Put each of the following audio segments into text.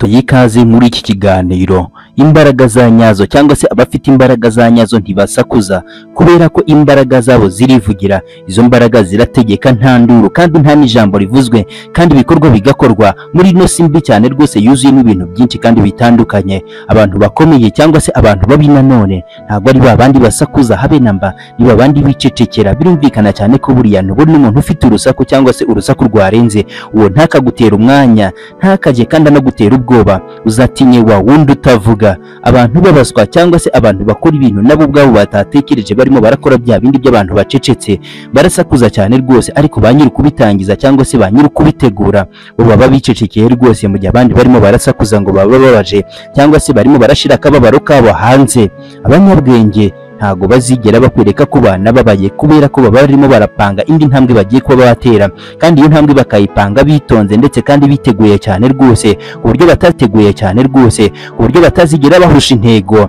Ikaze muri iki kiganiro. Imbaraga za nyazo cyangwa se abafite imbaraga za nyazo ntibasakuza, kubera ko imbaraga zabo zirivugira. Izo mbaraga zirategeka nta nduru kandi nta n'ijambo rivuzwe, kandi ibikorwa bigakorwa muri ino si mbi cyane rwose yuzuyemo ibintu byinshi kandi bitandukanye. Abantu bakomeye cyangwa se abantu babi nanone ntabwo ari ba bandi basakuza habe namba, ni ba bandi bicecekera. Birumvikana cyane ko buriya ntubona umuntu ufite urusaku cyangwa se urusaku rwarenze, uwo ntakagutera umwanya, ntakajye kandi anagutera ubwoba. Uzatinye wa wundi utavuga. Abantu babaswa cyangwa se abantu bakora ibintu nabo ubwabo batatekereje, barimo barakora bya bindi by'abantu bacecetse, barasakuza cyane rwose, ariko ba nyiri kubitangiza cyangwa se ba nyiri kubitegura bo baba bicecekeye rwose, mu gihe abandi barimo barasakuza ngo baba babaje cyangwa se barimo barashira akababaro kabo hanze. Abanyabwenge ntago bazigera bakwereka ko banababaye, kubera ko baba barimo barapanga indi ntambwe bagiye kuba batera, kandi iyo ntambwe bakayipanga bitonze ndetse kandi biteguye cyane rwose, ku buryo batateguye cyane rwose, ku buryo batazigera bahusha intego.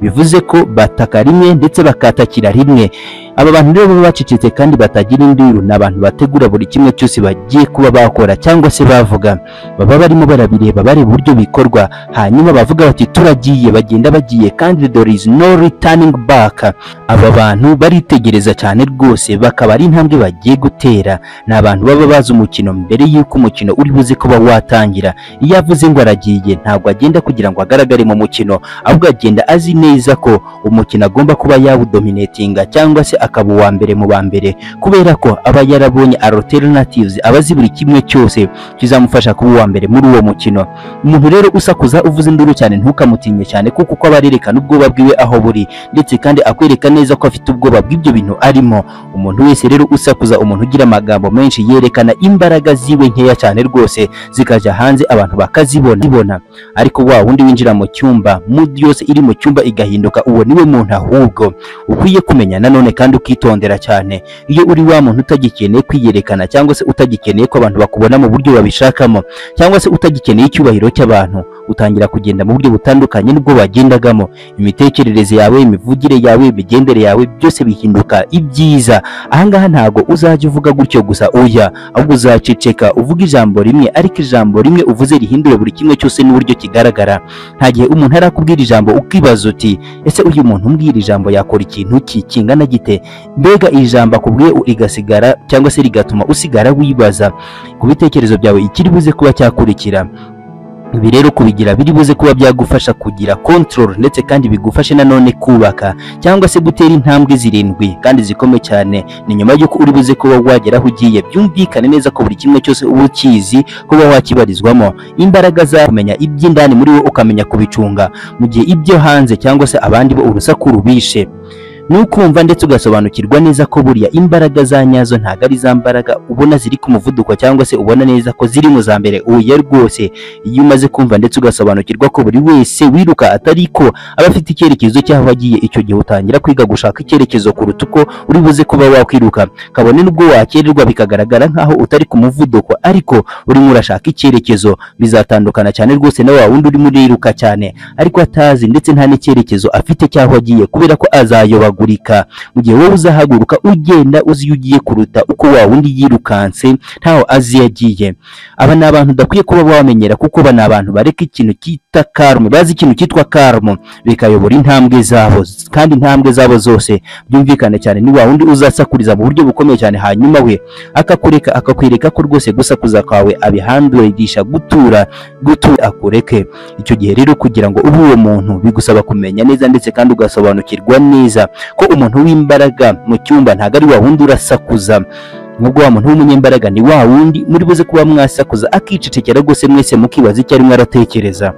Bivuze ko bataka rimwe ndetse bakatakira rimwe. Aba bantu rero baba bacecetse kandi batagira induru, ni abantu bategura buri kimwe cyose bagiye kuba bakora cyangwa se bavuga. Baba barimo barabireba, bareba uburyo bikorwa, hanyuma bavuga bati turagiye, bagenda bagiye, kandi there is no returning back. Aba bantu baritegereza cyane rwose, bakaba ari intambwe bagiye gutera. Ni abantu baba bazi umukino mbere y'uko umukino uri buze kuba watangira. Iyo avuze ngo aragiye, ntabwo agenda kugira ngo agaragare mu mukino, ahubwo agenda azi neza ko umukino agomba kuba yawudominatinga cyangwa se akaba uwa mbere mu ba mbere, kubera ko aba yarabonye alternatives, aba azi buri kimwe cyose kizamufasha kuba uwa mbere muri uwo mukino. Umuntu rero usakuza uvuze induru cyane ntukamutinye cyane, kuko uko aba arerekana ubwoba bwiwe aho buri, ndetse kandi akwereka neza ko afite ubwoba bw'ibyo bintu arimo. Umuntu wese rero usakuza, umuntu ugira amagambo menshi, yerekana imbaraga ziwe nkeya cyane rwose, zikajya hanze abantu bakazibona. Ariko wa wundi winjira mu cyumba, mood yose iri mu cyumba igahinduka, uwo niwe muntu ahubwo ukwiye kumenya nanone kandi ukitondera cyane. Iyo uri wa muntu utagikeneye kwiyerekana cyangwa se utagikeneye ko abantu bakubona mu buryo babishakamo, cyangwa se utagikeneye icyubahiro cy'abantu, utangira kugenda mu buryo butandukanye n'ubwo wagendagamo. Imitekerereze yawe, imivugire yawe, imigendere yawe, byose bihinduka ibyiza. Ahangaha ntago uzajya uvuga gutyo gusa, oya, ahubwo uzaceceka uvuga ijambo rimwe, ariko ijambo rimwe uvuze rihindure buri kimwe cyose n'uburyo kigaragara. Nta gihe umuntu arakubwira ijambo ukibaza uti ese uyu muntu umbwira ijambo yakora ikintu ki kingana gite? Mbega ijambo akubwiye rigasigara cyangwa se rigatuma usigara wibaza ku bitekerezo byawe ikiri buze kuba cyakurikira. Ibi rero kubigira biri buze kuba byagufasha kugira control, ndetse kandi bigufashe nanone kubaka cyangwa se gutera intambwe zirindwi kandi zikomeye cyane. Ni nyuma y'uko uri buze kuba wagera aho ugiye, byumvikane neza ko buri kimwe cyose uba ukizi kuba wakibarizwamo. Imbaraga za kumenya iby'indani muri wowe ukamenya kubicunga, mu gihe ibyo hanze cyangwa se abandi bo urusaku rubishe. Nukumva ndetse ugasobanukirwa neza ko buriya imbaraga za nyazo ntago ari za mbaraga ubona ziri ku muvuduko cyangwa se ubona neza ko ziri mu za mbere, oya rwose. Iyo umaze kumva ndetse ugasobanukirwa ko buri wese wiruka atari ko aba afite icyerekezo cy'aho agiye, icyo gihe utangira kwiga gushaka icyerekezo kuruta uko uri buze kuba wakwiruka. Kabone n'ubwo wakererwa bikagaragara nkaho utari ku muvuduko, ariko urimo urashaka icyerekezo, bizatandukana cyane rwose na wa wundi urimo uriruka cyane ariko atazi ndetse nta n'icyerekezo afite cy'aho agiye, kubera ko azayobagurika. Mu gihe wowe uzahaguruka ugenda uzi iyo ugiye kuruta uko wa wundi yirukanse ntaho azi yagiye. Aba ni abantu udakwiye kuba wamenyera, kuko ba ni abantu bareka ikintu cyita karma, bazi ikintu cyitwa karma, bikayobora intambwe zabo, kandi intambwe zabo zose byumvikane cyane ni wa wundi uzasakuriza mu buryo bukomeye cyane, hanyuma we akakureka, akakwereka ko rwose gusakuza kwawe abihandurisha gutura gutura akureke. Icyo gihe rero kugira ngo ube uwo muntu bigusaba kumenya neza ndetse kandi ugasobanukirwa neza ko umuntu w'imbaraga mu cyumba ntago ari wa wundi urasakuza. Nubwo wa muntu w'umunyembaraga ni wa wundi muri buze kuba mwasakuza akicecekera rwose, mwese mukibaza icyo arimo aratekereza.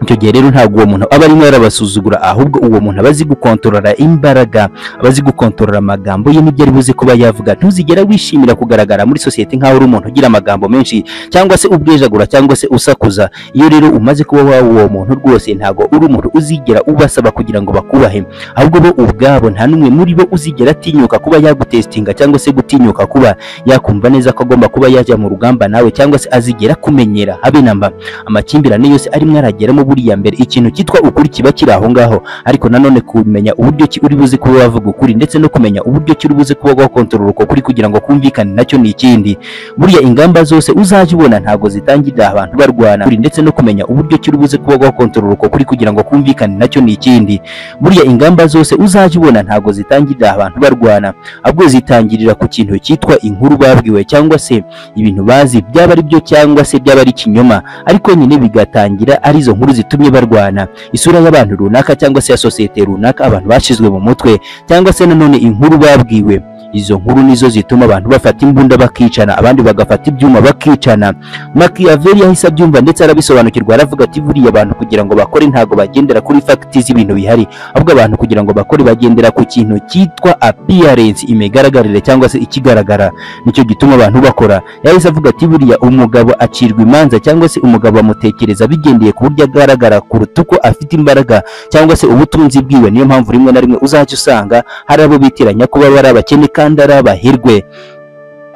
Icyo gihe rero ntabwo uwo muntu aba arimo arabasuzugura, ahubwo uwo muntu aba azi gukontorora imbaraga, aba azi gukontorora amagambo ye n'ibyo ari buze kuba yavuga. Ntuzigera wishimira kugaragara muri sosiyete nk'aho uri umuntu ugira amagambo menshi cyangwa se ubwejagura cyangwa se usakuza. Iyo rero umaze kuba wa uwo muntu rwose, ntabwo uri umuntu uzigera ubasaba kugira ngo bakubahe, ahubwo bo ubwabo nta n'umwe muri bo uzigera atinyuka kuba yagutestinga cyangwa se gutinyuka kuba yakumva neza ko agomba kuba yajya mu rugamba nawe, cyangwa se azigera kumenyera habe namba. Amakimbirane yose arimo arageramo buriya mbere ikintu cyitwa ukuri kiba kiri aho ngaho, ariko nanone kumenya uburyo ki uri buze kuba wavuga ukuri ndetse no kumenya uburyo ki uri buze kuba wakontorora uko kuri kugira ngo kumvikane nacyo ni ikindi. Buriya ingamba zose uzajya ubona ntabwo zitangirira abantu barwana, ndetse no kumenya uburyo ki uri buze kuba wakontorora uko kuri kugira ngo kumvikane nacyo ni ikindi. Buriya ingamba zose uzajya ubona ntabwo zitangirira abantu barwana, ahubwo zitangirira ku kintu cyitwa inkuru babwiwe cyangwa se ibintu bazi, byaba ari byo cyangwa se byaba ari ikinyoma, ariko nyine bigatangira ari izo nkuru zitumye barwana. Isura y'abantu runaka cyangwa se ya sosiyete runaka abantu bashizwe mu mutwe, cyangwa se nanone inkuru babwiwe. Izo nkuru nizo zituma abantu bafata imbunda bakicana, abandi bagafata ibyuma bakicana. Machiavelli yahise abyumva ndetse arabisobanukirwa, aravuga ati buriya abantu kugira ngo bakore ntago bagendera kuri facts z'ibintu bihari, ahubwo abantu kugira ngo bakore bagendera ku kintu cyitwa appearance, imigaragarire cyangwa se ikigaragara, nicyo gituma abantu bakora. Yahise avuga ati buriya umugabo acirwa imanza cyangwa se umugabo amutekereza bigendeye ku buryo agaragara kuruta uko afite imbaraga cyangwa se ubutunzi bwiwe. Niyo mpamvu rimwe na rimwe uzajya usanga hari abo bitiranya kuba bari abakene kandi ari abaherwe,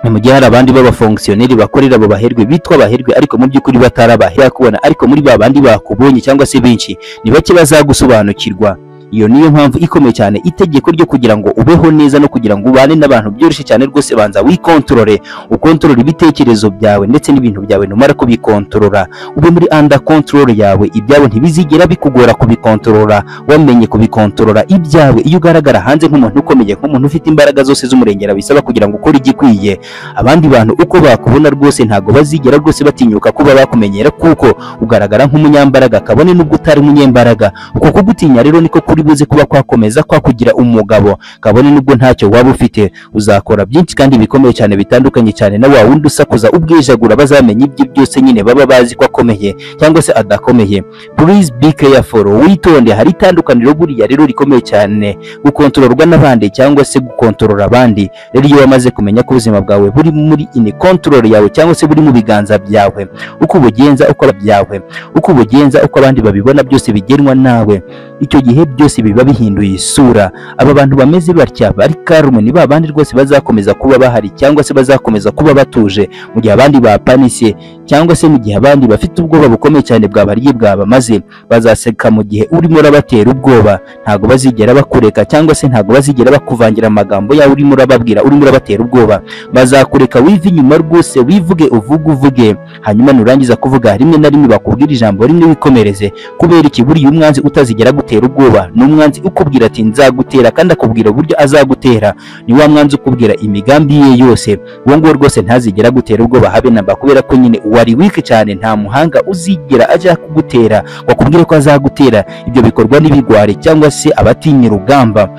mu gihe hari abandi b'abafonctionnaire bakorera abo baherwe bitwa abaherwe ariko mu by'ukuri batari abaherwe kubona, ariko muri ba bandi bakubonye cyangwa se benshi ni bake bazagusobanukirwa. Iyo niyo mpamvu ikomeye cyane itegeko ryo kugira ngo ubeho neza no kugira ngo ubane n'abantu byoroshye cyane rwose, banza wikontorore, ukontorore ibitekerezo byawe ndetse n'ibintu byawe. Numara kubikontorora ube muri under control yawe, ibyawe ntibizigera bikugora kubikontorora, wamenye kubikontorora ibyawe. Iyo ugaragara hanze nk'umuntu ukomeye, nk'umuntu ufite imbaraga zose z'umurengera bisaba kugira ngo ukore igikwiye, abandi bantu uko bakubona rwose ntago bazigera rwose batinyuka kuba bakumenyera, kuko ugaragara nk'umunyambaraga kabone nubwo utari umunyembaraga. Uko kugutinya rero niko kuri buze kuba kwakomeza kwakugira umugabo, kabone nubwo ntacyo waba ufite. Uzakora byinshi kandi bikomeye cyane bitandukanye cyane na wa wundi usakuza ubwijagura, bazamenya ibyo byose nyine baba bazi ko akomeye cyangwa se adakomeye. Please be careful, witonde. Hari itandukaniro buriya rero rikomeye cyane, gukontororwa n'abandi cyangwa se gukontorora abandi. Rero iyo wamaze kumenya ko ubuzima bwawe buri muri in control yawe cyangwa se buri mu biganza byawe, uko ubugenza uko byawe, uko ubugenza uko abandi babibona byose bigenwa nawe, icyo gihe byose biba bihinduye isura. Aba bantu bameze batya bari karume ni babandi rwose bazakomeza kuba bahari cyangwa se bazakomeza kuba batuje mu gihe abandi bapanise cyangwa se mu gihe abandi bafite ubwoba bukomeye cyane bwabariye bwabamaze. Bazaseka mu gihe urimo urabatera ubwoba, ntago bazigera bakureka cyangwa se ntago bazigera bakuvangira amagambo yawe urimo urababwira, urimo urabatera ubwoba. Bazakureka wive inyuma rwose, wivuge uvuge uvuge, hanyuma nurangiza kuvuga rimwe na rimwe bakubwira ijambo rimwe wikomereze. Kubera iki? Buriya umwanzi utazigera gutera ubwoba ni umwanzi ukubwira ati nzagutera, kandi akubwira uburyo azagutera. Ni wa mwanzi ukubwira imigambi ye yose, uwo nguwo rwose ntazigera gutera ubwoba habe namba, kubera ko nyine wari weak cyane. Nta muhanga uzigera ajya kugutera ngo akubwire ko azagutera. Ibyo bikorwa n'ibigwari cyangwa se abatinya urugamba.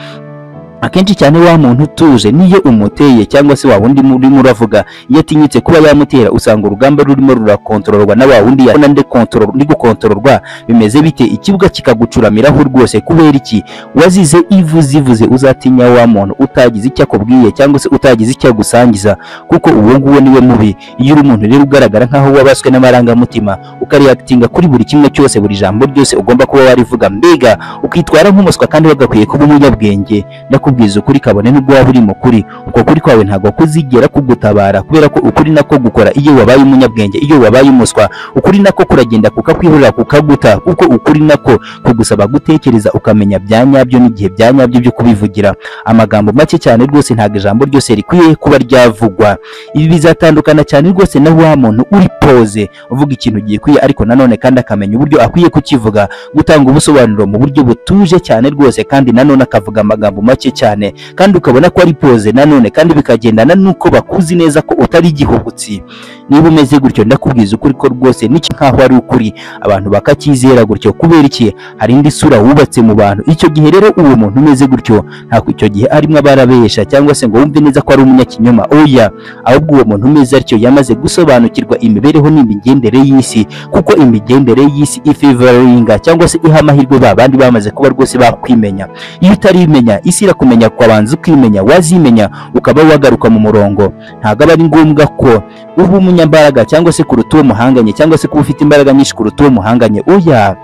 Akenshi cyane wa muntu utuje niyo umuteye cyangwa se wa wundi urimo uravuga, iyo atinyutse kuba yamutera usanga urugamba rurimo rurakontororwa na wa wundi yabona ndi control ndi gukontororwa bimeze bite, ikibuga kikagucuramiraho rwose. Kubera iki? Wazize ivuzivuze. Uzatinya wa muntu utagize icyo akubwiye cyangwa se utagize icyo agusangiza, kuko uwo nguwo niwe mubi. Iyo uri umuntu rero ugaragara nkaho wabaswe n'amarangamutima, ukareactinga kuri buri kimwe cyose, buri jambo ryose ugomba kuba warivuga, mbega ukitwara nk'umuswa kandi wagakwiye kuba umunyabwenge, ndakubwiza ukuri kabone nubwo waba uri mukuri, uko kuri kwawe ntabwo kuzigera kugutabara, kubera ko ukuri nako gukora iyo wabaye umunyabwenge. Iyo wabaye umuswa ukuri nako kuragenda kukakwihorera kukaguta, kuko ukuri nako kugusaba gutekereza ukamenya bya nyabyo n'igihe bya nyabyo byo kubivugira. Amagambo make cyane rwose, ntabwo ijambo ryose rikwiye kuba ryavugwa. Ibi bizatandukana cyane rwose na wa muntu uri pose uvuga ikintu gikwiye, ariko nanone kandi akamenya uburyo akwiye kukivuga, gutanga ubusobanuro mu buryo butuje cyane rwose, kandi nanone akavuga amagambo make cyane, kandi ukabona ko ari pose nanone, kandi bikagendana nuko bakuzi neza ko utari igihubutsi. Niba umeze gutyo ndakubwiza ukuri ko rwose n'iki nkaho ari ukuri abantu bakacyizera gutyo. Kubera iki? Hari indi sura wubatse mu bantu. Icyo gihe rero uwo muntu umeze gutyo ntabwo icyo gihe arimo abarabesha cyangwa se ngo wumve neza ko ari umunyakinyoma, oya, ahubwo uwo muntu umeze atyo yamaze gusobanukirwa imibereho n'imigendere y'isi, kuko imigendere y'isi ifavoringa cyangwa se iha amahirwe ba bandi bamaze kuba rwose bakwimenya. Iyo utarimenya isi irakumenya, ukabanza ukimenya, wazimenya ukaba wagaruka mu murongo. Ntabwo aba ari ngombwa ko uba umunyambaraga cyangwa se kuruta uwo muhanganye, cyangwa se kuba ufite imbaraga nyinshi kuruta uwo muhanganye, oya.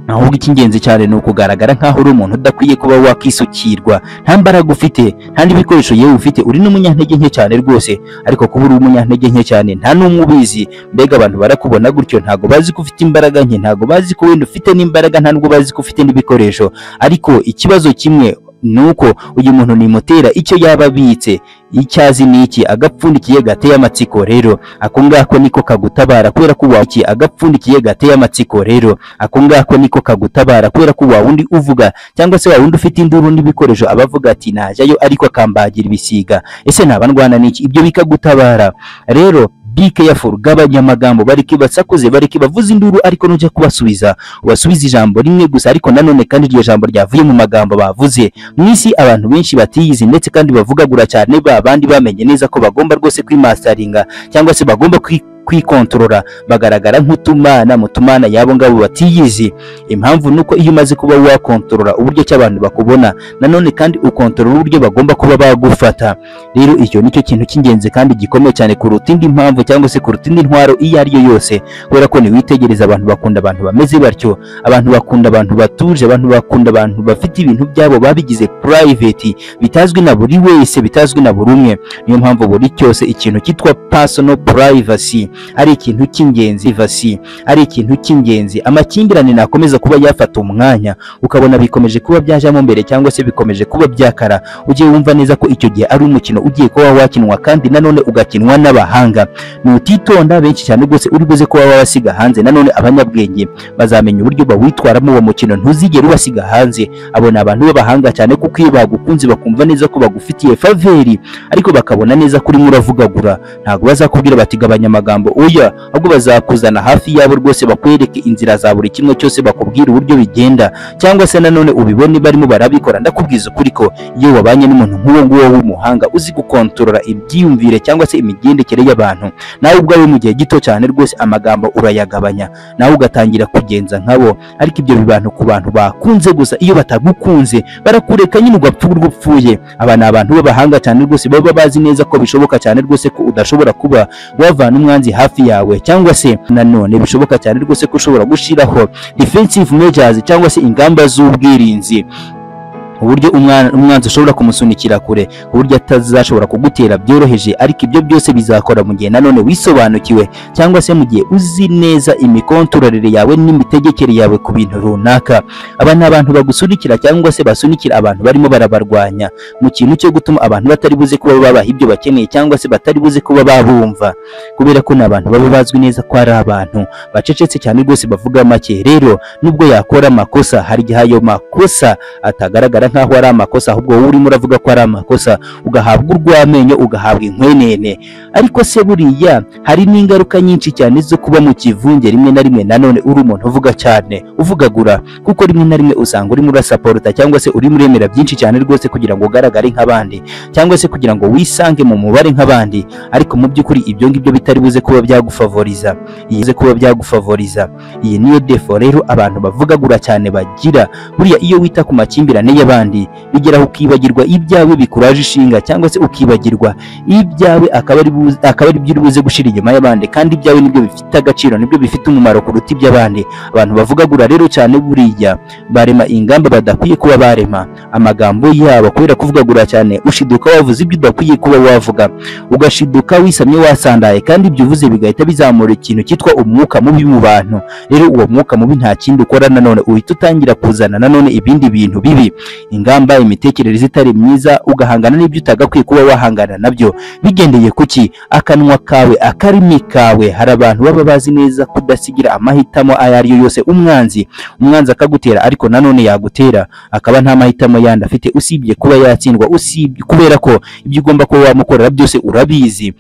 Ahubwo icy'ingenzi cyane ni ukugaragara nk'aho uri umuntu udakwiye kuba wakisukirwa, nta mbaraga ufite, nta n'ibikoresho yewe ufite, uri n'umunyantege nke cyane rwose. Ariko kuba uri umunyantege nke cyane nta n'umwe ubizi. Mbega abantu barakubona gutyo, ntago bazi ko ufite imbaraga nke, ntago bazi ko wenda ufite n'imbaraga, nta nubwo bazi ko ufite n'ibikoresho. Ariko ikibazo kimwe ni uko uyu muntu nimutera icyo yaba abitse, icyo azi ni iki? Agapfundikiye gateye amatsiko. Rero ako ngako niko kagutabara, kubera ko waki agapfundikiye gateye amatsiko. Rero ako ngako niko kagutabara, kubera ko wa wundi uvuga cyangwa se wa wundi ufite induru n'ibikoresho abavuga ati najyayo ariko akambagira ibisiga, ese naba ndwana n'iki? Ibyo bikagutabara. Rero be careful, gabanya amagambo, bareke basakuze, bareke bavuze induru, ariko nujya kubasubiza ubasubize ijambo rimwe gusa, ariko nanone kandi iryo jambo ryavuye mu magambo bavuze. Mu isi abantu benshi batiyizi ndetse kandi bavugagura cyane, ba bandi bamenye neza ko bagomba rwose kwimastaringa cyangwa se bagomba kwikontorora, bagaragara nk'utumana mu tumana yabo ngabo batiyizi. Impamvu nuko iyo umaze kuba wakontorora uburyo cy'abantu bakubona, nanone kandi ukontorora uburyo bagomba kuba bagufata. Rero icyo nicyo kintu cy'ingenzi kandi gikomeye cyane kuruta indi mpamvu cyangwa se kuruta indi ntwaro iyo ari yo yose, kubera ko niwitegereza abantu bakunda abantu bameze batyo, abantu bakunda abantu batuje, abantu bakunda abantu bafite ibintu byabo babigize private, bitazwi na buri wese, bitazwi na buri umwe. Niyo mpamvu buri cyose ikintu cyitwa personal privacy ari ikintu cy'ingenzi, vasi ari ikintu cy'ingenzi. Amakimbirane nakomeza kuba yafata umwanya, ukabona bikomeje kuba byajamo mbere cyangwa se bikomeje kuba byakara, ujye wumva neza ko icyo gihe ari umukino ugiye kuba wakinwa, kandi nanone ugakinwa n'abahanga. Nutitonda benshi cyane rwose uri buze kuba wabasiga hanze. Nanone abanyabwenge bazamenya uburyo bawitwaramo uwo mukino, ntuzigere ubasiga hanze. Abo ni abantu b'abahanga cyane, kuko iyo bagukunze bakumva neza ko bagufitiye faveur, ariko bakabona neza ko urimo uravugagura, ntabwo bazakubwira bati gabanya amagambo, oya, ahubwo bazakuzana hafi yabo rwose, bakwereke inzira za buri kimwe cyose, bakubwira uburyo bigenda, cyangwa se nanone ubibone barimo barabikora. Ndakubwiza ukuri ko iyo wabanye n'umuntu nk'uwo nguwo w'umuhanga uzi gukontorora ibyiyumvire cyangwa se imigendekere y'abantu, nawe ubwawe mu gihe gito cyane rwose amagambo urayagabanya, nawe ugatangira kugenza nkabo. Ariko ibyo bibantu ku bantu bakunze gusa, iyo batagukunze barakureka nyine ugapfa urwo upfuye. Aba ni abantu b'abahanga cyane rwose, baba bazi neza ko bishoboka cyane rwose ko udashobora kuba wavana umwanzi hafi yawe, cyangwa se nanone bishoboka cyane rwose ko ushobora gushiraho defensive measures cyangwa se ingamba z'ubwirinzi, uburyo umwanzi ushobora kumusunikira kure, uburyo atazashobora kugutera byoroheje. Ariko ibyo byose bizakora mu gihe nanone wisobanukiwe, cyangwa se mu gihe uzi neza imikontororere yawe n'imitegekere yawe ku bintu runaka. Aba ni abantu bagusunikira cyangwa se basunikira abantu barimo barabarwanya mu kintu cyo gutuma abantu batari buze kuba babaha ibyo bakeneye, cyangwa se batari buze kuba babumva, kubera ko ni abantu baba bazwi neza ko ari abantu bacecetse cyane rwose, bavuga make. Rero nubwo yakora amakosa, hari igihe ayo makosa atagaragara nkaho ari amakosa, ahubwo wowe urimo uravuga ko ari amakosa, ugahabwa urw'amenyo, ugahabwa inkwenene. Ariko se buriya hari n'ingaruka nyinshi cyane zo kuba mu kivunge rimwe na rimwe nanone uri umuntu uvuga cyane, uvugagura, kuko rimwe na rimwe usanga urimo urasaporota cyangwa se urimo uremera byinshi cyane rwose kugira ngo ugaragare nk'abandi, cyangwa se kugira ngo wisange mu mubare nk'abandi, ariko mu by'ukuri ibyo ngibyo bitari buze kuba byagufavoriza. Iyi kuba byagufavoriza iyi niyo defo rero abantu bavugagura cyane bagira. Buriya iyo wita ku makimbirane y'abandi, bigeraho ukibagirwa ibyawe bikuraje ishinga, cyangwa se ukibagirwa ibyawe akaba ari byo uri buze gushira inyuma y'abandi, kandi ibyawe nibyo bifite agaciro, nibyo bifite umumaro kuruta iby'abandi. Abantu bavugagura rero cyane buriya barema ingamba badakwiye kuba barema. Amagambo yabo kubera kuvugagura cyane, ushiduka wavuze ibyo udakwiye kuba wavuga, ugashiduka wisamye wasandaye, kandi ibyo uvuze bigahita bizamura ikintu cyitwa umwuka mubi mu bantu. Rero uwo mwuka mubi nta kindi ukora, nanone uhita utangira kuzana nanone ibindi bintu bibi, ingamba, imitekerereze itari myiza, ugahangana n'ibyo utagakwiye kuba wahangana nabyo bigendeye kuki akanwa kawe, akarimi kawe. Hari abantu baba bazi neza kudasigira amahitamo ayo ari yo yose umwanzi akagutera, ariko nanone yagutera akaba nta mahitamo yandi afite usibye kuba yatsindwa, usibye kubera ko ibyo ugomba kuba wamukorera byose urabizi.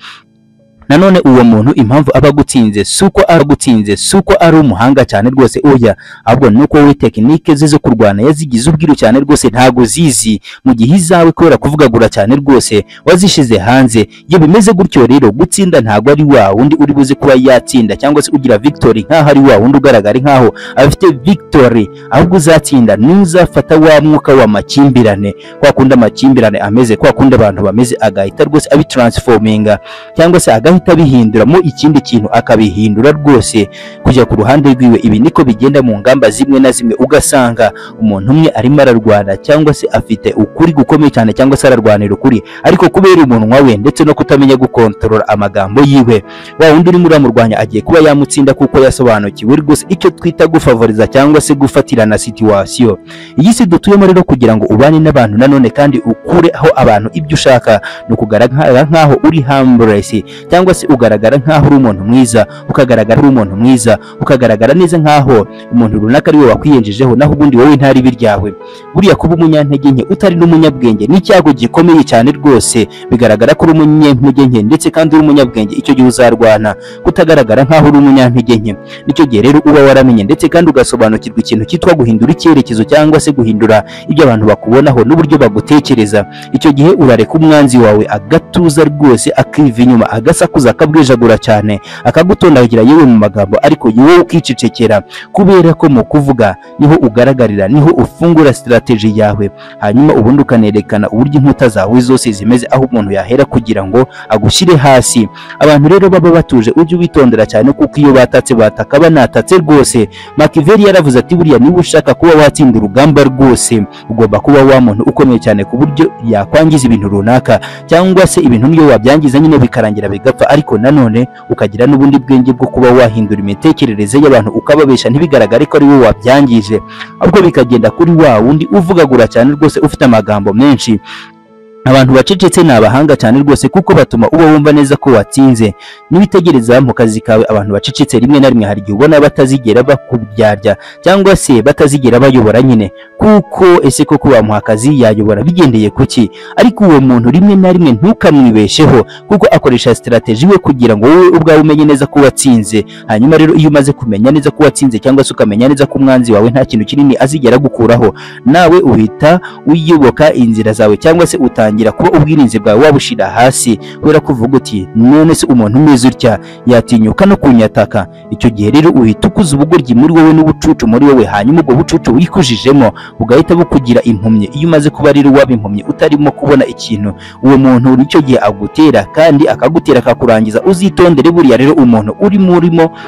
Nanone uwo muntu impamvu aba agutsinze suko aragutsinze suko ari umuhanga cyane rwose, oya, ahubwo nuko wowe tekinike ze zo kurwana yazigize ubwiru cyane rwose, ntago zizi, mu gihe izawe kubera kuvugagura cyane rwose wazishize hanze. Iyo bimeze gutyo rero gutsinda ntago ari wa wundi uri buze kuba yatsinda cyangwa se ugira victory nkaho ari wa wundi ugaragara nkaho afite victory, ahubwo uzatsinda nuzafata wa mwuka wa makimbirane, kwa kundi amakimbirane ameze, kwa kundi abantu bameze, agahita rwose abitransforminga cyangwa se agahita guhita abihinduramo ikindi kintu, akabihindura rwose kujya ku ruhande rwiwe. Ibi niko bigenda mu ngamba zimwe na zimwe, ugasanga umuntu umwe arimo ararwana cyangwa se afite ukuri gukomeye cyane cyangwa se ararwanira ukuri, ariko kubera umunwa we ndetse no kutamenya gukontorora amagambo yiwe, wa wundi urimo uramurwanya agiye kuba yamutsinda, kuko yasobanukiwe rwose icyo twita gufavoriza cyangwa se gufatirana situation. Iyi si dutuyemo rero, kugira ngo ubane n'abantu nanone kandi ukureho abantu ibyo ushaka, ni ukugaragara nk'aho uri harmless cyangwa se ugaragara nk'aho uri umuntu mwiza, ukagaragara uri umuntu mwiza, ukagaragara neza nk'aho umuntu runaka ari we wakwiyenjejeho, naho ubundi wowe ntari ibiryawe. Buriya kuba umunyantege nke utari n'umunyabwenge ni icyago gikomeye cyane rwose. Bigaragara ko uri umunyantege nke ndetse kandi uri umunyabwenge, icyo gihe uzarwana kutagaragara nk'aho uri umunyantege nke. Nicyo gihe rero uba waramenye ndetse kandi ugasobanukirwa ikintu cyitwa guhindura icyerekezo cyangwa se guhindura ibyo abantu bakubonaho n'uburyo bagutekereza. Icyo gihe urareka umwanzi wawe agatuza rwose, akiva inyuma, agasakuza, akabwijagura cyane, akagutondagira yewe mu magambo, ariko wowe ukicecekera, kubera ko mu kuvuga niho ugaragarira, niho ufungura strategy yawe, hanyuma ubundi ukanerekana uburyo inkuta zawe zose zimeze, aho umuntu yahera kugira ngo agushyire hasi. Abantu rero baba batuje ujye ubitondera cyane, kuko iyo batatse bataka banatatse rwose. Machiavelli yaravuze ati buriya niba ushaka kuba watsinda urugamba rwose, ugomba kuba wa muntu ukomeye cyane ku buryo yakwangiza ibintu runaka, cyangwa se ibintu niyo wabyangiza nyine bikarangira bigapfa, ariko nanone ukagira n'ubundi bwenge bwo kuba wahindura imitekerereze y'abantu, ukababesha ntibigaragare ko ari wowe wabyangije, ahubwo bikagenda kuri wa wundi uvugagura cyane rwose, ufite amagambo menshi. Abantu bacecetse ni abahanga cyane rwose, kuko batuma uba wumva neza ko watsinze. Niwitegereza mu kazi kawe, abantu bacecetse rimwe na rimwe hari igihe ubona batazigera bakubyarya cyangwa se batazigera bayobora nyine, kuko ese koko bamuha akazi yayobora bigendeye kuki? Ariko uwo muntu rimwe na rimwe ntukamwibesheho, kuko akoresha strategy we kugira ngo wowe ubwawe umenye neza ko watsinze. Hanyuma rero iyo umaze kumenya neza ko watsinze, cyangwa se ukamenya neza ko umwanzi wawe nta kintu kinini azigera gukuraho, nawe uhita uyoboka inzira zawe cyangwa se utangira kuba ubwirinzi bwawe wabushira hasi, kubera ko uvuga uti none se umuntu umeze utya yatinyuka no kunyataka? Icyo gihe rero uhita ukuza ubugoryi muri wowe n'ubucucu muri wowe, hanyuma ubwo bucucu wikujijemo bugahita bukugira impumyi. Iyo umaze kuba rero waba impumyi utarimo kubona ikintu, uwo muntu nicyo gihe agutera, kandi akagutera akakurangiza. Uzitondere buriya rero umuntu urimo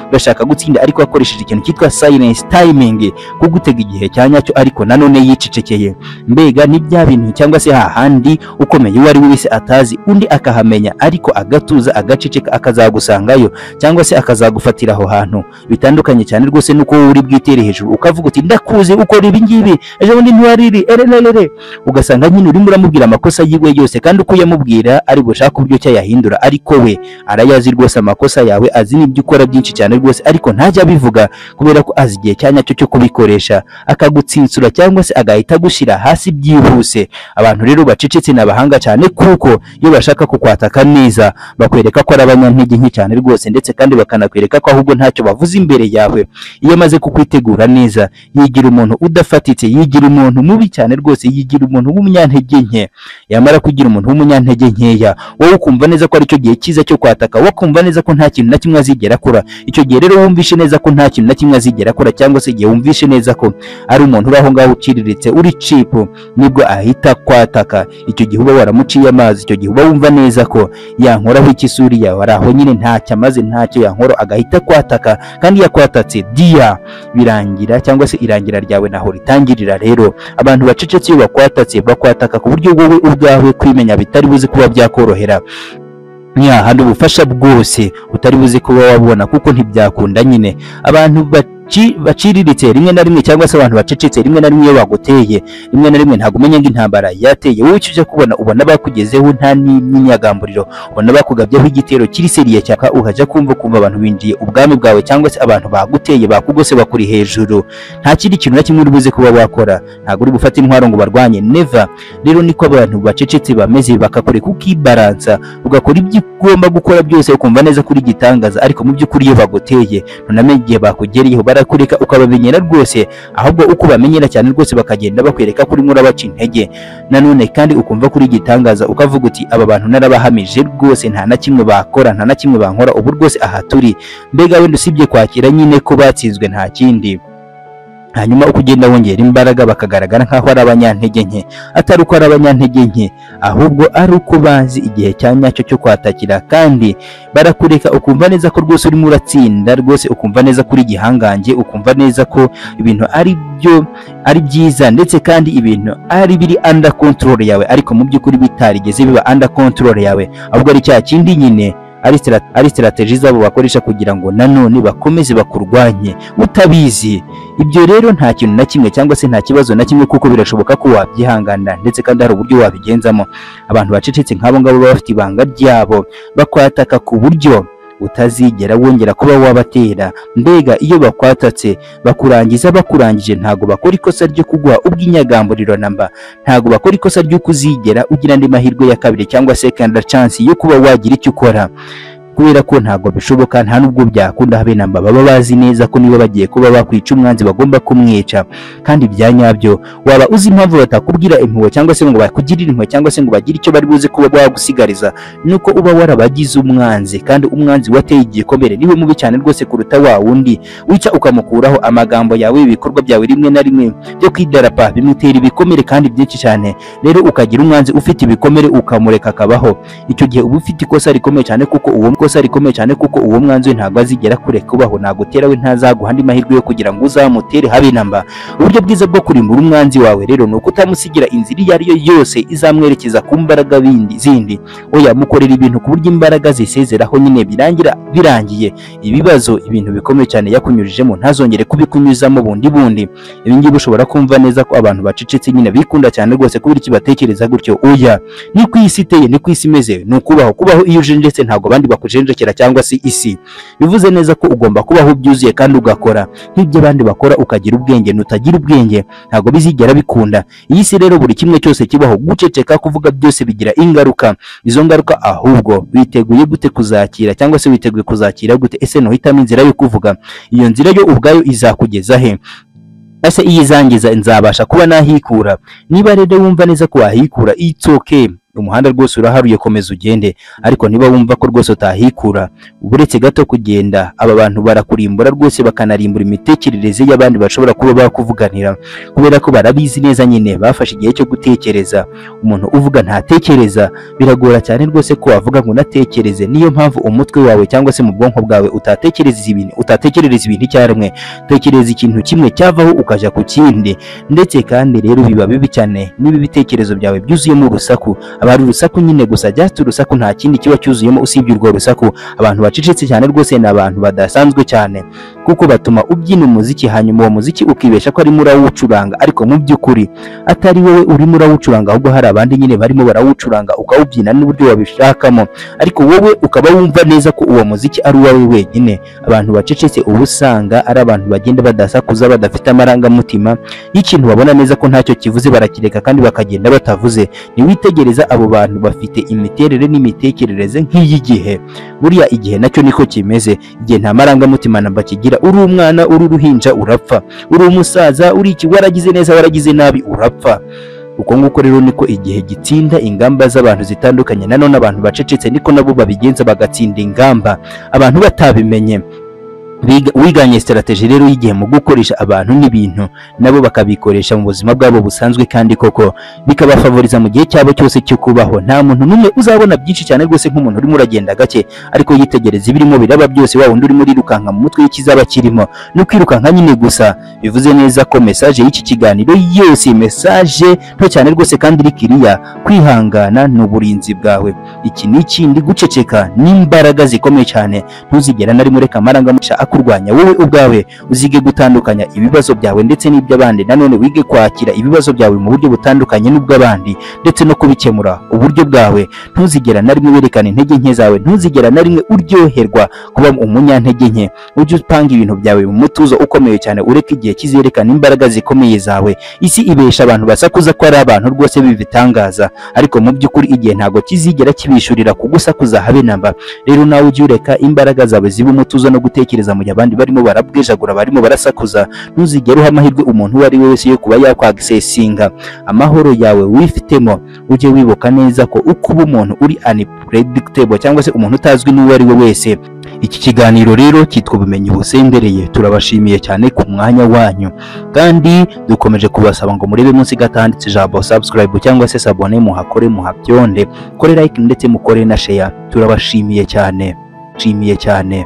urashaka gutsinda, ariko akoresheje ikintu cyitwa silence timing, kugutega igihe cya nyacyo, ariko nanone yicecekeye. Mbega ni bya bintu cyangwa se hahandi ukomeye uwo ari we wese atazi, undi akahamenya ariko agatuza agaceceka, akazagusangayo cyangwa se akazagufatira aho hantu. Bitandukanye cyane rwose nuko wowe uri bwitere hejuru ukavuga uti ndakuzi ukora ibi ngibi, ejo bundi ntiwariri ererere, ugasanga nyine urimo uramubwira amakosa yiwe yose, kandi uko uyamubwira ari bushake uburyo cyayahindura, ariko we arayazi rwose amakosa yawe, azi n'ibyo ukora byinshi cyane rwose, ariko ntajya abivuga kubera ko azi igihe cya nyacyo cyo kubikoresha, akagutsinsura cyangwa se agahita agushyira hasi byihuse. Abantu rero bacecetse ni abahanga cyane, kuko iyo bashaka kukwataka neza bakwereka ko ari abanyantege nke cyane rwose, ndetse kandi bakanakwereka ko ahubwo ntacyo bavuze imbere yawe. Iyo amaze kukwitegura neza yigira umuntu udafatitse, yigira umuntu mubi cyane rwose, yigira umuntu w'umunyantege nke. Yamara kugira umuntu w'umunyantege nkeya, wowe ukumva neza ko aricyo gihe cyiza cyo kwataka, wowe ukumva neza ko nta kintu na kimwe azigera akora. Icyo gihe rero wumvishe neza ko nta kintu na kimwe azigera akora, cyangwa se igihe wumvishe neza ko ari umuntu uri aho ngaho uciriritse, uri cheap, nibwo ahita kwataka. Icyo gihe uba waramuciye amazi, icyo gihe uba wumva neza ko yankoraho iki isuri yawe ari aho nyine ntacyo amaze, ntacyo yankora, agahita kwataka. Kandi yakwatatse dia birangira, cyangwa se irangira ryawe naho ritangirira. Rero abantu bacecetse iyo bakwatatse bakwataka ku buryo wowe ubwawe kwimenya bitari buze kuba byakorohera, ni hahandi ubufasha bwose utari buze kuba wabona, kuko ntibyakunda nyine. Abantu baciriritse rimwe na rimwe cyangwa se abantu bacecetse rimwe na rimwe iyo baguteye, rimwe na rimwe ntabwo umenya ngo intambara yateye. Wowe icyo ujya kubona, ubona bakugezeho nta n'imyinyagambuliro, ubona bakugabyeho igitero kiri seriye cyaka, ukajya kumva kumva abantu binjiye ubwami bwawe, cyangwa se abantu baguteye bakugose bakuri hejuru. Nta kindi kintu na kimwe uri buze kuba wakora, ntabwo uri bufate intwaro ngo barwanye, never. Rero niko abantu bacecetse bameze, bakakureka ukibaransa, ugakora ibyo ugomba gukora byose, ukumva neza kuri gitangaza, ariko mu by'ukuri iyo baguteye ntunamenye igihe bakugereyeho, barakureka ukabamenyera rwose, ahubwo uko bamenyera cyane rwose bakagenda bakwereka ko urimo urabaca intege. Nanone kandi ukumva kuri gitangaza, ukavuga uti aba bantu narabahamije rwose, nta na kimwe bakora, nta na kimwe bankora ubu rwose aha turi. Mbega wenda usibye kwakira nyine ko batsinzwe nta kindi. Hanyuma uko ugenda wongera imbaraga bakagaragara nk'aho ari abanyantege nke, atari uko ari abanyantege nke, ahubwo ari uko bazi igihe cya nyacyo cyo kwatakira. Kandi barakureka ukumva neza ko rwose urimo uratsinda, rwose ukumva neza ko uri igihangange, ukumva neza ko ibintu ari byo ari byiza, ndetse kandi ibintu ari biri under control yawe, ariko mu by'ukuri bitarigeze biba under control yawe, ahubwo ari cya kindi nyine ari strategy zabo bakoresha kugira ngo nanone bakomeze bakurwanye utabizi. Ibyo rero nta kintu na kimwe cyangwa se nta kibazo na kimwe, kuko birashoboka ko wabyihangana, ndetse kandi hari uburyo wabigenzamo. Abantu bacecetse nk'abo ngabo baba bafite ibanga ryabo, bakwataka ku buryo utazigera wongera kuba wabatera. Mbega iyo bakwatatse bakurangiza, bakurangije, ntago bakora ikosa ryo kuguha ubw'inyagamburiro namba, ntago bakora ikosa ryo kuzigera ugira andi mahirwe ya kabiri cyangwa second chance yo kuba wagira icyo ukora, kubera ko ntabwo bishoboka, nta nubwo byakunda habe namba. Baba bazi neza ko niba bagiye kuba bakwica umwanzi bagomba kumwica kandi bya nyabyo. Waba uzi impamvu batakubwira impuhwe cyangwa se ngo bakugirire impuhwe cyangwa se ngo bagire icyo bari buze kuba bagusigariza? Nuko uba warabagize umwanzi, kandi umwanzi wateye igikomere niwe mubi cyane rwose kuruta wa wundi wica ukamukuraho. Amagambo yawe, ibikorwa byawe rimwe na rimwe byo kwidarapa bimutera ibikomere kandi byinshi cyane. Rero ukagira umwanzi ufite ibikomere ukamureka akabaho, icyo gihe uba ufite ikosa rikomeye cyane, kuko uwo kosa rikomeye cyane, kuko uwo mwanzi we ntabwo azigera kure kubaho, nagutera we ntazaguha andi mahirwe yo kugira ngo uzamutere habe namba. Uburyo bwiza bwo kurimbura umwanzi wawe rero ni uko utamusigira inzira iyo ari yo yose izamwerekeza ku mbaraga bindi zindi. Oya, mukorera ibintu ku buryo imbaraga zisezeraho nyine, birangira birangiye. Ibibazo, ibintu bikomeye cyane yakunyujijemo ntazongere kubikunyuzamo bundi bundi. Ibi ngibi ushobora kumva neza ko abantu bacecetse nyine bikunda cyane rwose, kubera iki batekereza gutyo? Oya, ni ku isi iteye, ni ku isi imeze, ni ukubaho. Kubaho iyo ujenjetse ntabwo abandi bakujenjekera cyangwa se isi. Bivuze neza ko ugomba kubaho byuzuye kandi ugakora nk'ibyo abandi bakora, ukagira ubwenge. Nutagira ubwenge ntabwo bizigera bikunda. Iyi si rero buri kimwe cyose kibaho, guceceka, kuvuga, byose bigira ingaruka. Izo ngaruka ahubwo witeguye gute kuzakira, cyangwa se witeguye kuzakira gute? Ese nuhitamo inzira yo kuvuga, iyo nzira yo ubwayo izakugeza he? Ese iyo izangiza nzabasha kuba nahikura? Niba rero wumva neza ko wahikura, it's okay, umuhanda rwose uraharuye, komeza ugende. Ariko niba wumva ko rwose utahikura, uretse gato kugenda, aba bantu barakurimbura rwose, bakanarimbura imitekerereze y'abandi bashobora kuba bakuvuganira, kubera ko barabizi neza nyine, bafashe igihe cyo gutekereza. Umuntu uvuga ntatekereza, biragora cyane rwose ko wavuga ngo unatekereze. Niyo mpamvu umutwe wawe cyangwa se mu bwonko bwawe utatekereza ibintu, utatekerereza ibintu icyarimwe. Tekereza ikintu kimwe, cyavaho ukajya ku kindi. Ndetse kandi rero biba bibi cyane niba ibitekerezo byawe byuzuyemo urusaku, aba ari urusaku nyine gusa, just urusaku, nta kindi kiba cyuzuyemo usibye urwo rusaku. Abantu bacecetse cyane rwose ni abantu badasanzwe cyane, kuko batuma ubyina umuziki, hanyuma uwo muziki ukibesha ko arimo urawucuranga, ariko mu by'ukuri atari wowe urimo urawucuranga, ahubwo hari abandi nyine barimo barawucuranga, ukawubyina n'uburyo wabishakamo, ariko wowe ukaba wumva neza ko uwo muziki ari uwawe wenyine. Abantu bacecetse uba usanga ari abantu bagenda badasakuza, badafite amarangamutima y'ikintu, babona neza ko ntacyo kivuze barakireka kandi bakagenda batavuze. Niwitegereza abo bantu bafite imiterere n'imitekerereze nk'iy'igihe. Buriya igihe nacyo niko kimeze, igihe nta marangamutima namba kigira. Uri umwana, uri uruhinja urapfa, uri umusaza, uri iki, waragize neza, waragize nabi, urapfa. Uko nguko rero niko igihe gitsinda ingamba z'abantu zitandukanye. Nanone abantu bacecetse niko nabo babigenza, bagatsinda ingamba abantu batabimenye. Wiganye strategy rero y'igihe mu gukoresha abantu n'ibintu, nabo bakabikoresha mu buzima bwabo busanzwe, kandi koko bikabafavoriza mu gihe cyabo cyose cyo kubaho. Nta muntu n'umwe uzabona byinshi cyane rwose nk'umuntu urimo uragenda gake ariko yitegereza ibirimo biraba byose, wa wundi urimo urirukanka mu mutwe y'ikizaba kirimo no kwirukanka nyine gusa. Bivuze neza ko message y'iki kiganiro yose, message nto cyane rwose kandi iri kiriya: kwihangana ni uburinzi bwawe. Iki ni ikindi, guceceka n'imbaraga zikomeye cyane. Ntuzigera na rimwe ureka amarangamutima akurwanya wowe ubwawe. Uzige gutandukanya ibibazo byawe ndetse n'iby'abandi. Nanone wige kwakira ibibazo byawe mu buryo butandukanye n'ubw'abandi, ndetse no kubikemura uburyo bwawe. Ntuzigera na rimwe werekana intege nke zawe, ntuzigera na rimwe uryoherwa kuba umunyantege nke. Ujye upanga ibintu byawe mu mutuzo ukomeye cyane, ureke igihe kizerekana imbaraga zikomeye zawe. Isi ibesha abantu basakuza ko ari abantu rwose bibitangaza, ariko mu by'ukuri igihe ntabwo kizigera kibishurira kugusakuza habe namba. Rero nawe ujye ureka imbaraga zawe ziba umutuzo no gutekereza mu mu gihe abandi barimo barabwijagura, barimo barasakuza. Ntuzigere uha amahirwe umuntu uwo ari we wese yo kuba yakwagisesinga amahoro yawe wifitemo. Ujye wibuka neza ko uko uba umuntu uri unpredictable, cyangwa se umuntu utazwi n'uwo ari we wese. Iki kiganiro rero cyitwa Ubumenyi Busendereye. Turabashimiye cyane ku mwanya wanyu, kandi dukomeje kubasaba ngo murebe munsi gato handitse ijambo subscribe cyangwa se s'abonner, muhakore, muhabyonde, kore like ndetse mukore na share. Turabashimiye cyane, shimiye cyane.